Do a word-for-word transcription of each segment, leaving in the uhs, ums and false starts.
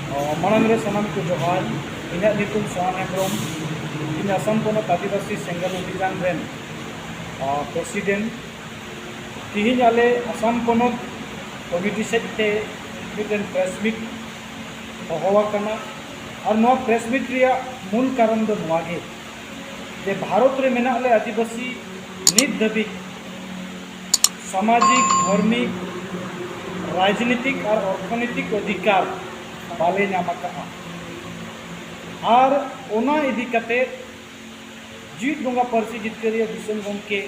ᱢᱟᱲᱟᱝ ᱨᱮ ᱥᱟᱱᱟᱢ ᱠᱚ ᱡᱚᱦᱟᱨ᱾ ᱤᱧᱟᱹᱜ ᱧᱩᱛᱩᱢ ᱥᱚᱦᱟᱱ ᱦᱮᱢᱵᱨᱚᱢ᱾ ᱤᱧ ᱟᱥᱟᱢ ᱯᱚᱱᱚᱛ ᱟᱹᱫᱤᱵᱟᱹᱥᱤ ᱥᱮᱸᱜᱮᱞ ᱚᱵᱷᱤᱡᱟᱱ ᱨᱮᱱ ᱯᱨᱮᱥᱤᱰᱮᱱᱴ᱾ ᱛᱤᱦᱤᱧ ᱟᱞᱮ ᱟᱥᱟᱢ ᱯᱚᱱᱚᱛ ᱠᱚᱢᱤᱴᱤ ᱥᱮᱫ ᱛᱮ ᱢᱤᱫᱴᱮᱱ ᱯᱨᱮᱥ ᱢᱤᱴ ᱦᱚᱦᱚ ᱟᱠᱟᱱᱟ᱾ ᱟᱨ ᱱᱚᱣᱟ ᱯᱨᱮᱥ ᱢᱤᱴ ᱨᱮᱭᱟᱜ ᱢᱩᱞ ᱠᱟᱨᱚᱱ ᱫᱚ ᱱᱚᱣᱟ ᱜᱮ ᱡᱮ ᱵᱷᱟᱨᱚᱛ ᱨᱮ ᱢᱮᱱᱟᱜ ᱞᱮ ᱟᱹᱫᱤᱵᱟᱹᱥᱤ ᱱᱤᱛ ᱫᱷᱟᱹᱵᱤᱡ ᱥᱟᱢᱟᱡᱤᱠ, ᱫᱷᱟᱨᱢᱤᱠ, ᱨᱟᱡᱽᱱᱤᱛᱤᱠ ᱟᱨ ᱚᱨᱛᱷᱚᱱᱤᱛᱤᱠ ᱚᱫᱷᱤᱠᱟᱨ ᱵᱟᱞᱮ ᱧᱟᱢ ᱟᱠᱟᱫᱼᱟ᱾ ᱟᱨ ᱚᱱᱟ ᱤᱫᱤ ᱠᱟᱛᱮ ᱡᱤᱣᱤᱫ ᱵᱚᱸᱜᱟ ᱯᱟᱹᱨᱥᱤ ᱡᱤᱛᱠᱟᱹᱨᱤᱭᱟᱹ ᱫᱤᱥᱚᱢ ᱜᱚᱢᱠᱮ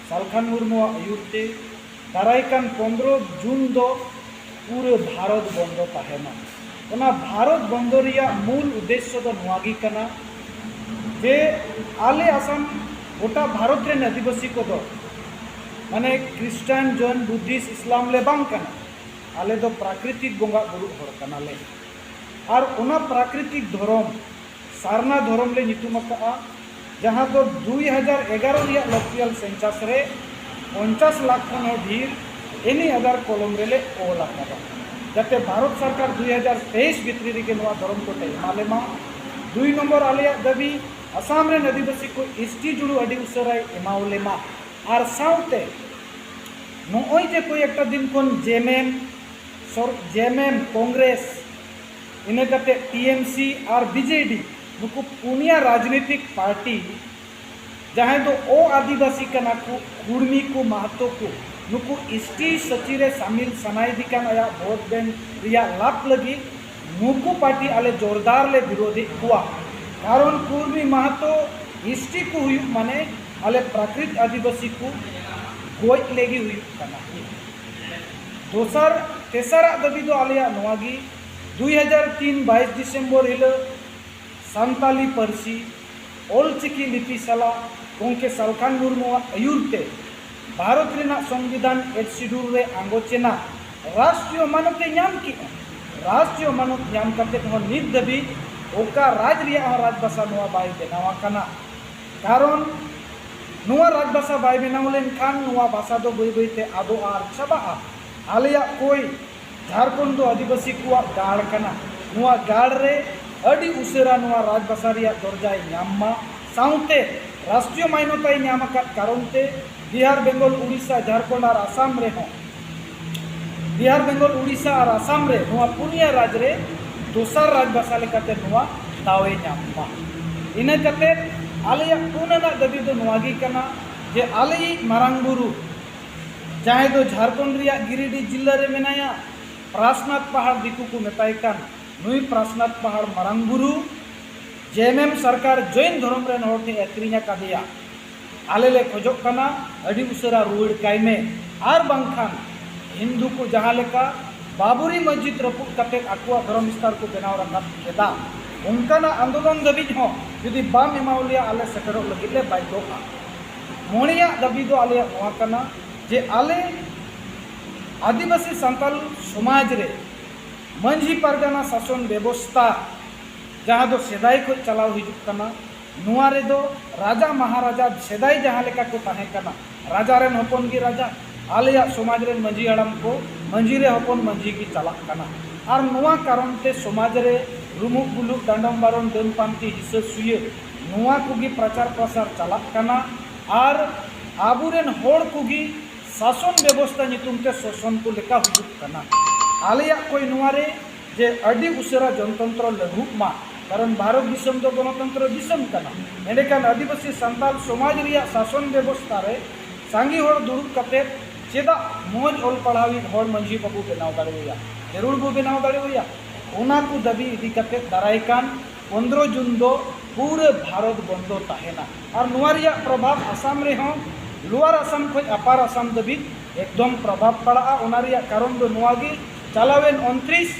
ᱥᱟᱞᱠᱷᱟᱱ ᱢᱩᱨᱢᱩᱣᱟᱜ ᱟᱹᱭᱩᱨ ᱛᱮ ᱫᱟᱨᱟᱭ ᱠᱟᱱ ᱯᱚᱱᱨᱚ ᱡᱩᱱ ᱫᱚ ᱯᱩᱨᱟᱹ ᱵᱷᱟᱨᱚᱛ ᱵᱚᱱᱫᱚ ᱛᱟᱦᱮᱱᱟ᱾ ᱚᱱᱟ ᱵᱷᱟᱨᱚᱛ ᱵᱚᱱᱫᱚ ᱨᱮᱭᱟᱜ ᱢᱩᱞ ᱩᱫᱽᱫᱮᱥᱥᱚ ᱫᱚ ᱱᱚᱣᱟ ᱜᱮ ᱠᱟᱱᱟ ᱡᱮ ᱟᱞᱮ ᱟᱥᱟᱢ, ᱜᱚᱴᱟ ᱵᱷᱟᱨᱚᱛ ᱨᱮᱱ ᱟᱹᱫᱤᱵᱟᱹᱥᱤ ᱠᱚᱫᱚ ᱢᱟᱱᱮ ᱠᱷᱨᱤᱥᱴᱟᱱ, ᱡᱚᱭᱱ, ᱵᱩᱫᱽᱫᱷᱤᱥᱴ, ᱤᱥᱞᱟᱢ ᱞᱮ ᱵᱟᱝ ᱠᱟᱱᱟ᱾ ᱟᱞᱮ ᱫᱚ ᱯᱨᱟᱠᱨᱤᱛᱤᱠ ᱵᱚᱸᱜᱟ ᱵᱩᱨᱩ ᱦᱚᱲ ᱠᱟᱱᱟᱞᱮ᱾ ᱟᱨ ᱚᱱᱟ ᱯᱨᱟᱠᱨᱤᱛᱤᱠ ᱫᱷᱚᱨᱚᱢ ᱥᱟᱨᱱᱟ ᱫᱷᱚᱨᱚᱢ ᱞᱮ ᱧᱩᱛᱩᱢ ᱟᱠᱟᱫᱼᱟ, ᱡᱟᱦᱟᱸ ᱫᱚ ᱫᱩᱭ ᱦᱟᱡᱟᱨ ᱮᱜᱟᱨᱚ ᱨᱮᱭᱟᱜ ᱞᱟᱹᱠᱛᱤᱭᱟᱱ ᱥᱮᱱᱥᱟᱥ ᱨᱮ ᱯᱚᱧᱪᱟᱥ ᱞᱟᱠᱷ ᱠᱷᱚᱱ ᱦᱚᱸ ᱰᱷᱮᱨ ᱮᱱᱤ ᱟᱫᱷᱟᱨ ᱠᱚᱞᱚᱢ ᱨᱮᱞᱮ ᱚᱞ ᱟᱠᱟᱫᱟ, ᱡᱟᱛᱮ ᱵᱷᱟᱨᱚᱛ ᱥᱚᱨᱠᱟᱨ ᱫᱩᱭ ᱦᱟᱡᱟᱨ ᱛᱮᱭᱤᱥ ᱵᱷᱤᱛᱨᱤ ᱨᱮᱜᱮ ᱱᱚᱣᱟ ᱫᱷᱚᱨᱚᱢ ᱠᱳᱰ ᱮ ᱮᱢᱟ ᱞᱮᱢᱟ᱾ ᱫᱩᱭ ᱱᱚᱢᱵᱚᱨ, ᱟᱞᱮᱭᱟᱜ ᱫᱟᱹᱵᱤ, ᱟᱥᱟᱢ ᱨᱮᱱ ᱟᱹᱫᱤᱵᱟᱹᱥᱤ ᱠᱚ ᱮᱥ ᱴᱤ ᱡᱩᱲᱩ ᱟᱹᱰᱤ ᱩᱥᱟᱹᱨᱟᱭ ᱮᱢᱟᱣ ᱞᱮᱢᱟ᱾ ᱟᱨ ᱥᱟᱶᱛᱮ ᱱᱚᱜᱼᱚᱭ ᱡᱮ ᱠᱚᱭᱮᱠᱴᱟ ᱫᱤᱱ ᱠᱷᱚᱱ ᱡᱮᱢᱮᱢ ᱥᱚᱨ-, ᱡᱮᱢᱮᱢ, ᱠᱚᱝᱜᱨᱮᱥ, ᱤᱱᱟᱹ ᱠᱟᱛᱮ ᱴᱤ ᱮᱢ ᱥᱤ ᱟᱨ ᱵᱤ ᱡᱮ ᱰᱤ, ᱱᱩᱠᱩ ᱯᱩᱱᱭᱟ ᱨᱟᱡᱽᱱᱤᱛᱤᱠ ᱯᱟᱨᱴᱤ ᱡᱟᱦᱟᱸᱭ ᱫᱚ ᱚ ᱟᱹᱫᱤᱵᱟᱹᱥᱤ ᱠᱟᱱᱟ ᱠᱚ, ᱠᱩᱲᱢᱤ ᱠᱚ, ᱢᱟᱦᱟᱛᱚ ᱠᱚ, ᱱᱩᱠᱩ ᱮᱥ ᱴᱤ ᱥᱟᱹᱪᱤ ᱨᱮ ᱥᱟᱢᱤᱞ ᱥᱟᱱᱟᱭᱮᱫᱮ ᱠᱟᱱ ᱟᱭᱟᱜ ᱵᱷᱳᱴ ᱵᱮᱝᱠ ᱨᱮᱭᱟᱜ ᱞᱟᱵᱷ ᱞᱟᱹᱜᱤᱫ ᱱᱩᱠᱩ ᱯᱟᱨᱴᱤ ᱟᱞᱮ ᱡᱳᱨᱫᱟᱨ ᱞᱮ ᱵᱤᱨᱳᱫᱷᱮᱫ ᱠᱚᱣᱟ᱾ ᱠᱟᱨᱚᱱ ᱠᱩᱲᱢᱤ, ᱢᱟᱦᱟᱛᱚ, ᱮᱥ ᱴᱤ ᱠᱚ ᱦᱩᱭᱩᱜ ᱢᱟᱱᱮ ᱟᱞᱮ ᱯᱨᱟᱠᱨᱤᱛ ᱟᱹᱫᱤᱵᱟᱹᱥᱤ ᱠᱚ ᱜᱚᱡ ᱞᱟᱹᱜᱤᱫ ᱦᱩᱭᱩᱜ ᱠᱟᱱᱟ᱾ ᱫᱚᱥᱟᱨ, ᱛᱮᱥᱟᱨᱟᱜ ᱫᱟᱹᱵᱤ ᱫᱚ ᱟᱞᱮᱭᱟᱜ ᱱᱚᱣᱟ ᱜᱮ, ᱫᱩᱭ ᱦᱟᱡᱟᱨ ᱛᱤᱱ ᱵᱟᱭᱤᱥ ᱰᱤᱥᱮᱢᱵᱚᱨ ᱦᱤᱞᱳᱜ ᱥᱟᱱᱛᱟᱞᱤ ᱯᱟᱹᱨᱥᱤ ᱚᱞᱪᱤᱠᱤ ᱞᱤᱯᱤ ᱥᱟᱞᱟᱜ ᱜᱚᱢᱠᱮ ᱥᱟᱞᱠᱷᱟᱱ ᱢᱩᱨᱢᱩᱣᱟᱜ ᱟᱹᱭᱩᱨ ᱛᱮ ᱵᱷᱟᱨᱚᱛ ᱨᱮᱱᱟᱜ ᱥᱚᱝᱵᱤᱫᱷᱟᱱ ᱮᱭᱤᱴ ᱥᱤᱰᱩᱞ ᱨᱮ ᱟᱸᱜᱚᱪ ᱮᱱᱟ᱾ ᱨᱟᱥᱴᱨᱤᱭᱚ ᱢᱟᱱᱚᱛ ᱮ ᱧᱟᱢ ᱠᱮᱫᱼᱟ᱾ ᱨᱟᱥᱴᱨᱤᱭᱚ ᱢᱟᱱᱚᱛ ᱧᱟᱢ ᱠᱟᱛᱮ ᱦᱚᱸ ᱱᱤᱛ ᱫᱷᱟᱹᱵᱤᱡ ᱚᱠᱟ ᱨᱟᱡᱽ ᱨᱮᱭᱟᱜ ᱦᱚᱸ ᱨᱟᱡᱽᱵᱷᱟᱥᱟ ᱱᱚᱣᱟ ᱵᱟᱭ ᱵᱮᱱᱟᱣ ᱟᱠᱟᱱᱟ᱾ ᱠᱟᱨᱚᱱ ᱱᱚᱣᱟ ᱨᱟᱡᱽᱵᱷᱟᱥᱟ ᱵᱟᱭ ᱵᱮᱱᱟᱣ ᱞᱮᱱᱠᱷᱟᱱ ᱱᱚᱣᱟ ᱵᱷᱟᱥᱟ ᱫᱚ ᱵᱟᱹᱭ ᱵᱟᱹᱭᱛᱮ ᱟᱫᱚᱜᱼᱟ ᱟᱨ ᱪᱟᱵᱟᱜᱼᱟ᱾ ᱟᱞᱮᱭᱟᱜ ᱠᱚᱭ ᱡᱷᱟᱲᱠᱷᱚᱸᱰ ᱫᱚ ᱟᱹᱫᱤᱵᱟᱹᱥᱤ ᱠᱚᱣᱟᱜ ᱜᱟᱲ ᱠᱟᱱᱟ᱾ ᱱᱚᱣᱟ ᱜᱟᱲ ᱨᱮ ᱟᱹᱰᱤ ᱩᱥᱟᱹᱨᱟ ᱱᱚᱣᱟ ᱨᱟᱡᱽᱵᱷᱟᱥᱟ ᱨᱮᱭᱟᱜ ᱫᱚᱨᱡᱟᱭ ᱧᱟᱢ ᱢᱟ, ᱥᱟᱶᱛᱮ ᱨᱟᱥᱴᱨᱤᱭᱚ ᱢᱟᱱᱱᱚᱛᱟᱭ ᱧᱟᱢ ᱟᱠᱟᱫ ᱠᱟᱨᱚᱱ ᱛᱮ ᱵᱤᱦᱟᱨ, ᱵᱮᱝᱜᱚᱞ, ᱩᱲᱤᱥᱥᱟ, ᱡᱷᱟᱲᱠᱷᱚᱸᱰ ᱟᱨ ᱟᱥᱟᱢ ᱨᱮᱦᱚᱸ, ᱵᱤᱦᱟᱨ, ᱵᱮᱝᱜᱚᱞ, ᱩᱲᱤᱥᱥᱟ ᱟᱨ ᱟᱥᱟᱢ ᱨᱮ ᱱᱚᱣᱟ ᱯᱩᱱᱭᱟ ᱨᱟᱡᱽ ᱨᱮ ᱫᱚᱥᱟᱨ ᱨᱟᱡᱽᱵᱷᱟᱥᱟ ᱞᱮᱠᱟᱛᱮ ᱱᱚᱣᱟ ᱫᱟᱣ ᱮ ᱧᱟᱢ ᱢᱟ᱾ ᱤᱱᱟᱹ ᱠᱟᱛᱮ ᱟᱞᱮᱭᱟᱜ ᱯᱩᱱ ᱟᱱᱟᱜ ᱫᱟᱹᱵᱤ ᱫᱚ ᱱᱚᱣᱟ ᱜᱮ ᱠᱟᱱᱟ ᱡᱮ ᱟᱞᱮᱭᱤᱡ ᱢᱟᱨᱟᱝ ᱵᱩᱨᱩ, ᱡᱟᱦᱟᱸᱭ ᱫᱚ ᱡᱷᱟᱲᱠᱷᱚᱸᱰ ᱨᱮᱭᱟᱜ ᱜᱤᱨᱤᱰᱤ ᱡᱤᱞᱟ ᱨᱮ ᱢᱮᱱᱟᱭᱟ, ᱯᱨᱟᱥᱱᱟᱛᱷ ᱯᱟᱦᱟᱲ ᱫᱤᱠᱩ ᱠᱚ ᱢᱮᱛᱟᱭ ᱠᱟᱱ, ᱱᱩᱭ ᱯᱨᱟᱥᱱᱟᱛᱷ ᱯᱟᱦᱟᱲ ᱢᱟᱨᱟᱝ ᱵᱩᱨᱩ ᱡᱮ ᱮᱢ ᱮᱢ ᱥᱚᱨᱠᱟᱨ ᱡᱚᱭᱱ ᱫᱷᱚᱨᱚᱢ ᱨᱮᱱ ᱦᱚᱲ ᱴᱷᱮᱱ ᱟᱹᱠᱷᱨᱤᱧ ᱟᱠᱟᱫᱮᱭᱟ᱾ ᱟᱞᱮ ᱞᱮ ᱠᱷᱚᱡᱚᱜ ᱠᱟᱱᱟ ᱟᱹᱰᱤ ᱩᱥᱟᱹᱨᱟ ᱨᱩᱣᱟᱹᱲ ᱠᱟᱭ ᱢᱮ, ᱟᱨ ᱵᱟᱝᱠᱷᱟᱱ ᱦᱤᱱᱫᱩ ᱠᱚ ᱡᱟᱦᱟᱸ ᱞᱮᱠᱟ ᱵᱟᱵᱩᱨᱤ ᱢᱚᱥᱡᱤᱫ ᱨᱟᱹᱯᱩᱫ ᱠᱟᱛᱮ ᱟᱠᱚᱣᱟᱜ ᱫᱷᱚᱨᱚᱢ ᱥᱛᱷᱟᱱ ᱠᱚ ᱵᱮᱱᱟᱣ ᱨᱟᱠᱟᱵ ᱠᱮᱫᱟ, ᱚᱱᱠᱟᱱᱟᱜ ᱟᱱᱫᱳᱞᱚᱱ ᱫᱷᱟᱹᱵᱤᱡ ᱦᱚᱸ ᱡᱩᱫᱤ ᱵᱟᱢ ᱮᱢᱟᱣ ᱞᱮᱭᱟ, ᱟᱞᱮ ᱥᱮᱴᱮᱨᱚᱜ ᱞᱟᱹᱜᱤᱫ ᱞᱮ ᱵᱟᱫᱽᱫᱷᱚᱜᱼᱟ᱾ ᱢᱚᱬᱮᱭᱟᱜ ᱫᱟᱹᱵᱤ ᱫᱚ ᱟᱞᱮᱭᱟᱜ ᱱᱚᱣᱟ ᱠᱟᱱᱟ ᱡᱮ ᱟᱞᱮ ᱟᱹᱫᱤᱵᱟᱹᱥᱤ ᱥᱟᱱᱛᱟᱞ ᱥᱚᱢᱟᱡᱽ ᱨᱮ ᱢᱟᱹᱡᱷᱤ ᱯᱟᱨᱜᱟᱱᱟ ᱥᱟᱥᱚᱱ ᱵᱮᱵᱚᱥᱛᱟ, ᱡᱟᱦᱟᱸ ᱫᱚ ᱥᱮᱫᱟᱭ ᱠᱷᱚᱱ ᱪᱟᱞᱟᱣ ᱦᱤᱡᱩᱜ ᱠᱟᱱᱟ, ᱱᱚᱣᱟ ᱨᱮᱫᱚ ᱨᱟᱡᱟ ᱢᱟᱦᱟᱨᱟᱡᱟ ᱥᱮᱫᱟᱭ ᱡᱟᱦᱟᱸ ᱞᱮᱠᱟ ᱠᱚ ᱛᱟᱦᱮᱸ ᱠᱟᱱᱟ, ᱨᱟᱡᱟ ᱨᱮᱱ ᱦᱚᱯᱚᱱ ᱜᱮ ᱨᱟᱡᱟ, ᱟᱞᱮᱭᱟᱜ ᱥᱚᱢᱟᱡᱽ ᱨᱮᱱ ᱢᱟᱹᱡᱷᱤ ᱦᱟᱲᱟᱢ ᱠᱚ ᱢᱟᱹᱡᱷᱤ ᱨᱮ ᱦᱚᱯᱚᱱ ᱢᱟᱹᱡᱷᱤ ᱜᱮ ᱪᱟᱞᱟᱜ ᱠᱟᱱᱟ᱾ ᱟᱨ ᱱᱚᱣᱟ ᱠᱟᱨᱚᱱ ᱛᱮ ᱥᱚᱢᱟᱡᱽ ᱨᱮ ᱨᱩᱢᱩᱜ ᱵᱩᱞᱩᱜ, ᱰᱟᱸᱰᱚᱢ ᱵᱟᱨᱚᱱ, ᱰᱟᱹᱱ ᱯᱟᱱᱛᱮ, ᱦᱤᱥᱟᱹ ᱥᱩᱭᱟᱹ, ᱱᱚᱣᱟ ᱠᱚᱜᱮ ᱯᱨᱚᱪᱟᱨ ᱯᱨᱚᱥᱟᱨ ᱪᱟᱞᱟᱜ ᱠᱟᱱᱟ᱾ ᱟᱨ ᱟᱵᱚᱨᱮᱱ ᱦᱚᱲ ᱠᱚᱜᱮ ᱥᱟᱥᱚᱱ ᱵᱮᱵᱚᱥᱛᱷᱟ ᱧᱩᱛᱩᱢ ᱛᱮ ᱥᱳᱥᱚᱱ ᱠᱚ ᱞᱮᱠᱟ ᱦᱩᱭᱩᱜ ᱠᱟᱱᱟ᱾ ᱟᱞᱮᱭᱟᱜ ᱠᱚᱭ ᱱᱚᱣᱟ ᱨᱮ ᱡᱮ ᱟᱹᱰᱤ ᱩᱥᱟᱹᱨᱟ ᱡᱚᱱᱛᱚᱱᱛᱨᱚ ᱞᱟᱹᱜᱩᱜ ᱢᱟ, ᱠᱟᱨᱚᱱ ᱵᱷᱟᱨᱚᱛ ᱫᱤᱥᱚᱢ ᱫᱚ ᱜᱚᱱᱚᱛᱚᱱᱛᱨᱚ ᱫᱤᱥᱚᱢ ᱠᱟᱱᱟ᱾ ᱮᱸᱰᱮᱠᱷᱟᱱ ᱟᱹᱫᱤᱵᱟᱹᱥᱤ ᱥᱟᱱᱛᱟᱞ ᱥᱚᱢᱟᱡᱽ ᱨᱮᱭᱟᱜ ᱥᱟᱥᱚᱱ ᱵᱮᱵᱚᱥᱛᱷᱟ ᱨᱮ ᱥᱟᱸᱜᱮ ᱦᱚᱲ ᱫᱩᱲᱩᱵ ᱠᱟᱛᱮ ᱪᱮᱫᱟᱜ ᱢᱚᱡᱽ ᱚᱞ ᱯᱟᱲᱦᱟᱣᱤᱡ ᱦᱚᱲ ᱢᱟᱹᱡᱷᱤ ᱵᱟᱵᱚ ᱵᱮᱱᱟᱣ ᱫᱟᱲᱮᱣᱟᱭᱟ, ᱡᱟᱹᱨᱩᱲ ᱵᱚ ᱵᱮᱱᱟᱣ ᱫᱟᱲᱮᱣᱟᱭᱟ? ᱚᱱᱟ ᱠᱚ ᱫᱟᱹᱵᱤ ᱤᱫᱤ ᱠᱟᱛᱮ ᱫᱟᱨᱟᱭ ᱠᱟᱱ ᱯᱚᱱᱫᱽᱨᱚ ᱡᱩᱱ ᱫᱚ ᱯᱩᱨᱟᱹ ᱵᱷᱟᱨᱚᱛ ᱵᱚᱱᱫᱚ ᱛᱟᱦᱮᱱᱟ᱾ ᱟᱨ ᱱᱚᱣᱟ ᱨᱮᱭᱟᱜ ᱯᱨᱚᱵᱷᱟᱵᱽ ᱟᱥᱟᱢ ᱨᱮᱦᱚᱸ, ᱞᱳᱣᱟᱨ ᱟᱥᱟᱢ ᱠᱷᱚᱱ ᱟᱯᱟᱨ ᱟᱥᱟᱢ ᱫᱷᱟᱹᱵᱤᱡ ᱮᱠᱫᱚᱢ ᱯᱨᱚᱵᱷᱟᱵᱽ ᱯᱟᱲᱟᱜᱼᱟ᱾ ᱚᱱᱟ ᱨᱮᱭᱟᱜ ᱠᱟᱨᱚᱱ ᱫᱚ ᱱᱚᱣᱟ ᱜᱮ, ᱪᱟᱞᱟᱣᱮᱱ ᱩᱱᱛᱨᱤᱥ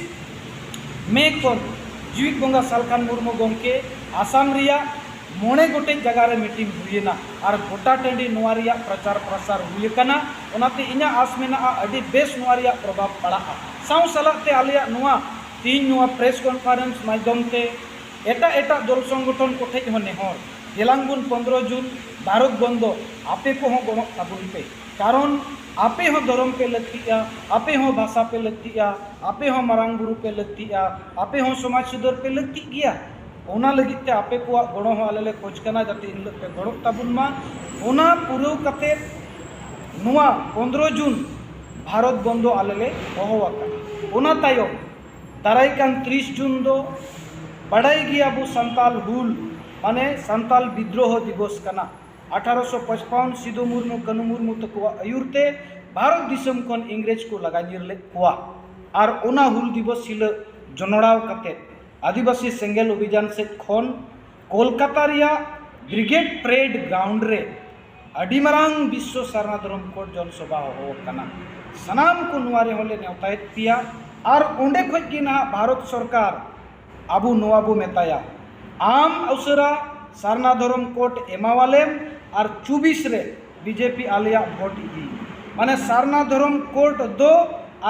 ᱢᱮ ᱠᱷᱚᱱ ᱡᱤᱣᱤᱫ ᱵᱚᱸᱜᱟ ᱥᱟᱞᱠᱷᱟᱱ ᱢᱩᱨᱢᱩ ᱜᱚᱢᱠᱮ ᱟᱥᱟᱢ ᱨᱮᱭᱟᱜ ᱢᱚᱬᱮ ᱜᱚᱴᱮᱡ ᱡᱟᱭᱜᱟ ᱨᱮ ᱢᱤᱴᱤᱝ ᱦᱩᱭᱮᱱᱟ ᱟᱨ ᱜᱚᱴᱟ ᱴᱟᱺᱰᱤ ᱱᱚᱣᱟ ᱨᱮᱭᱟᱜ ᱯᱨᱚᱪᱟᱨ ᱯᱨᱚᱥᱟᱨ ᱦᱩᱭ ᱟᱠᱟᱱᱟ᱾ ᱚᱱᱟᱛᱮ ᱤᱧᱟᱹᱜ ᱟᱥ ᱢᱮᱱᱟᱜᱼᱟ ᱟᱹᱰᱤ ᱵᱮᱥ ᱱᱚᱣᱟ ᱨᱮᱭᱟᱜ ᱯᱨᱚᱵᱷᱟᱵᱽ ᱯᱟᱲᱟᱜᱼᱟ᱾ ᱥᱟᱶ ᱥᱟᱞᱟᱜ ᱛᱮ ᱟᱞᱮᱭᱟᱜ ᱱᱚᱣᱟ ᱛᱤᱦᱤᱧ ᱱᱚᱣᱟ ᱯᱨᱮᱥ ᱠᱚᱱᱯᱷᱟᱨᱮᱱᱥ ᱢᱟᱫᱽᱫᱷᱚᱢ ᱛᱮ ᱮᱴᱟᱜ ᱮᱴᱟᱜ ᱫᱚᱞ ᱥᱚᱝᱜᱚᱴᱷᱚᱱ ᱠᱚᱴᱷᱮᱡ ᱦᱚᱸ ᱱᱮᱦᱚᱨ, ᱡᱮᱞᱟᱝ ᱵᱚᱱ ᱯᱚᱱᱫᱽᱨᱚ ᱡᱩᱱ ᱵᱷᱟᱨᱚᱛ ᱵᱚᱱᱫᱚ, ᱟᱯᱮ ᱠᱚᱦᱚᱸ ᱜᱚᱲᱚᱜ ᱛᱟᱵᱚᱱ ᱯᱮ᱾ ᱠᱟᱨᱚᱱ ᱟᱯᱮ ᱦᱚᱸ ᱫᱷᱚᱨᱚᱢ ᱯᱮ ᱞᱟᱹᱠᱛᱤᱜᱼᱟ, ᱟᱯᱮ ᱦᱚᱸ ᱵᱷᱟᱥᱟ ᱯᱮ ᱞᱟᱹᱠᱛᱤᱜᱼᱟ, ᱟᱯᱮ ᱦᱚᱸ ᱢᱟᱨᱟᱝ ᱵᱩᱨᱩ ᱯᱮ ᱞᱟᱹᱠᱛᱤᱜᱼᱟ, ᱟᱯᱮ ᱦᱚᱸ ᱥᱚᱢᱟᱡᱽ ᱥᱩᱫᱷᱟᱹᱨ ᱯᱮ ᱞᱟᱹᱠᱛᱤᱜ ᱜᱮᱭᱟ᱾ ᱚᱱᱟ ᱞᱟᱹᱜᱤᱫ ᱛᱮ ᱟᱯᱮ ᱠᱚᱣᱟᱜ ᱜᱚᱲᱚ ᱦᱚᱸ ᱟᱞᱮ ᱞᱮ ᱠᱷᱚᱡᱽ ᱠᱟᱱᱟ, ᱡᱟᱛᱮ ᱤᱱ ᱦᱤᱞᱳᱜ ᱯᱮ ᱜᱚᱲᱚᱜ ᱛᱟᱵᱚᱱ ᱢᱟ᱾ ᱚᱱᱟ ᱯᱩᱨᱟᱹᱣ ᱠᱟᱛᱮ ᱱᱚᱣᱟ ᱯᱚᱱᱫᱽᱨᱚ ᱡᱩᱱ ᱵᱷᱟᱨᱚᱛ ᱵᱚᱱᱫᱚ ᱟᱞᱮ ᱞᱮ ᱦᱚᱦᱚ ᱟᱠᱟᱫᱟ᱾ ᱚᱱᱟ ᱛᱟᱭᱚᱢ ᱫᱟᱨᱟᱭ ᱠᱟᱱ ᱛᱤᱨᱤᱥ ᱡᱩᱱ ᱫᱚ ᱵᱟᱰᱟᱭ ᱜᱮᱭᱟ ᱵᱚ ᱥᱟᱱᱛᱟᱞ ᱦᱩᱞ, ᱢᱟᱱᱮ ᱥᱟᱱᱛᱟᱞ ᱵᱤᱫᱽᱨᱳᱦᱚ ᱫᱤᱵᱚᱥ ᱠᱟᱱᱟ᱾ ᱟᱴᱷᱟᱨᱚᱥᱚ ᱯᱚᱪᱯᱟᱣᱱ ᱥᱤᱫᱩ ᱢᱩᱨᱢᱩ, ᱠᱟᱹᱱᱩ ᱢᱩᱨᱢᱩ ᱛᱟᱠᱚᱣᱟᱜ ᱟᱹᱭᱩᱨ ᱛᱮ ᱵᱷᱟᱨᱚᱛ ᱫᱤᱥᱚᱢ ᱠᱷᱚᱱ ᱤᱝᱨᱮᱡᱽ ᱠᱚ ᱞᱟᱜᱟ ᱧᱤᱨ ᱞᱮᱫ ᱠᱚᱣᱟ᱾ ᱟᱨ ᱚᱱᱟ ᱦᱩᱞ ᱫᱤᱵᱚᱥ ᱦᱤᱞᱳᱜ ᱡᱚᱱᱚᱲᱟᱣ ᱠᱟᱛᱮ ᱟᱹᱫᱤᱵᱟᱹᱥᱤ ᱥᱮᱸᱜᱮᱞ ᱚᱵᱷᱤᱡᱟᱱ ᱥᱮᱫ ᱠᱷᱚᱱ ᱠᱳᱞᱠᱟᱛᱟ ᱨᱮᱭᱟᱜ ᱵᱨᱤᱜᱮᱰ ᱯᱨᱮᱰ ᱜᱨᱟᱣᱩᱱᱰ ᱨᱮ ᱟᱹᱰᱤ ᱢᱟᱨᱟᱝ ᱵᱤᱥᱥᱚ ᱥᱟᱨᱱᱟ ᱫᱷᱚᱨᱚᱢ ᱠᱳᱰ ᱡᱚᱱ ᱥᱚᱵᱷᱟ ᱦᱚᱦᱚ ᱟᱠᱟᱱᱟ᱾ ᱥᱟᱱᱟᱢ ᱠᱚ ᱱᱚᱣᱟ ᱨᱮᱦᱚᱸ ᱞᱮ ᱱᱮᱣᱛᱟᱭᱮᱫ ᱯᱮᱭᱟ᱾ ᱟᱨ ᱚᱸᱰᱮ ᱠᱷᱚᱡ ᱜᱮ ᱱᱟᱦᱟᱜ ᱵᱷᱟᱨᱚᱛ ᱥᱚᱨᱠᱟᱨ ᱟᱵᱚ ᱱᱚᱣᱟ ᱵᱚ ᱢᱮᱛᱟᱭᱟ, ᱟᱢ ᱩᱥᱟᱹᱨᱟ ᱥᱟᱨᱱᱟ ᱫᱷᱚᱨᱚᱢ ᱠᱳᱰ ᱮᱢᱟᱣᱟᱞᱮᱢ ᱟᱨ ᱪᱚᱵᱵᱤᱥ ᱨᱮ ᱵᱤᱡᱮᱯᱤ ᱟᱞᱮᱭᱟᱜ ᱵᱷᱳᱴ ᱤᱫᱤ᱾ ᱢᱟᱱᱮ ᱥᱟᱨᱱᱟ ᱫᱷᱚᱨᱚᱢ ᱠᱳᱰ ᱫᱚ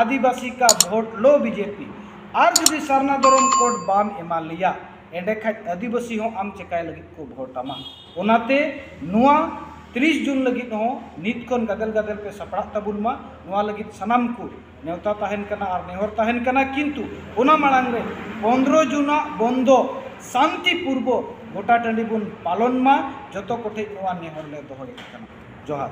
ᱟᱹᱫᱤᱵᱟᱹᱥᱤ ᱠᱟ ᱵᱷᱳᱴ ᱞᱚ ᱵᱤᱡᱮᱯᱤ᱾ ᱟᱨ ᱡᱩᱫᱤ ᱥᱟᱨᱱᱟ ᱫᱷᱚᱨᱚᱢ ᱠᱳᱰ ᱵᱟᱢ ᱮᱢᱟ ᱞᱮᱭᱟ, ᱮᱸᱰᱮᱠᱷᱟᱡ ᱟᱹᱫᱤᱵᱟᱹᱥᱤ ᱦᱚᱸ ᱟᱢ ᱪᱮᱠᱟᱭ ᱞᱟᱹᱜᱤᱫ ᱠᱚ ᱵᱷᱳᱴ ᱟᱢᱟ? ᱚᱱᱟᱛᱮ ᱱᱚᱣᱟ ᱛᱤᱨᱤᱥ ᱡᱩᱱ ᱞᱟᱹᱜᱤᱫ ᱦᱚᱸ ᱱᱤᱛ ᱠᱷᱚᱱ ᱜᱟᱫᱮᱞ ᱜᱟᱫᱮᱞ ᱯᱮ ᱥᱟᱯᱲᱟᱜ ᱛᱟᱵᱚᱱ ᱢᱟ, ᱱᱚᱣᱟ ᱞᱟᱹᱜᱤᱫ ᱥᱟᱱᱟᱢ ᱠᱚ ᱱᱮᱣᱛᱟ ᱛᱟᱦᱮᱱ ᱠᱟᱱᱟ ᱟᱨ ᱱᱮᱦᱚᱨ ᱛᱟᱦᱮᱱ ᱠᱟᱱᱟ᱾ ᱠᱤᱱᱛᱩ ᱚᱱᱟ ᱢᱟᱲᱟᱝ ᱨᱮ ᱯᱚᱱᱫᱽᱨᱚ ᱡᱩᱱᱟᱜ ᱵᱚᱱᱫᱚ ᱥᱟᱱᱛᱤ ᱯᱩᱨᱵᱚᱠ ᱜᱚᱴᱟ ᱴᱟᱺᱰᱤ ᱵᱚᱱ ᱯᱟᱞᱚᱱ ᱢᱟ, ᱡᱚᱛᱚ ᱠᱚᱴᱷᱮᱡ ᱱᱚᱣᱟ ᱱᱮᱦᱚᱨ ᱞᱮ ᱫᱚᱦᱚᱭᱮᱫ ᱠᱟᱱᱟ᱾ ᱡᱚᱦᱟᱨ᱾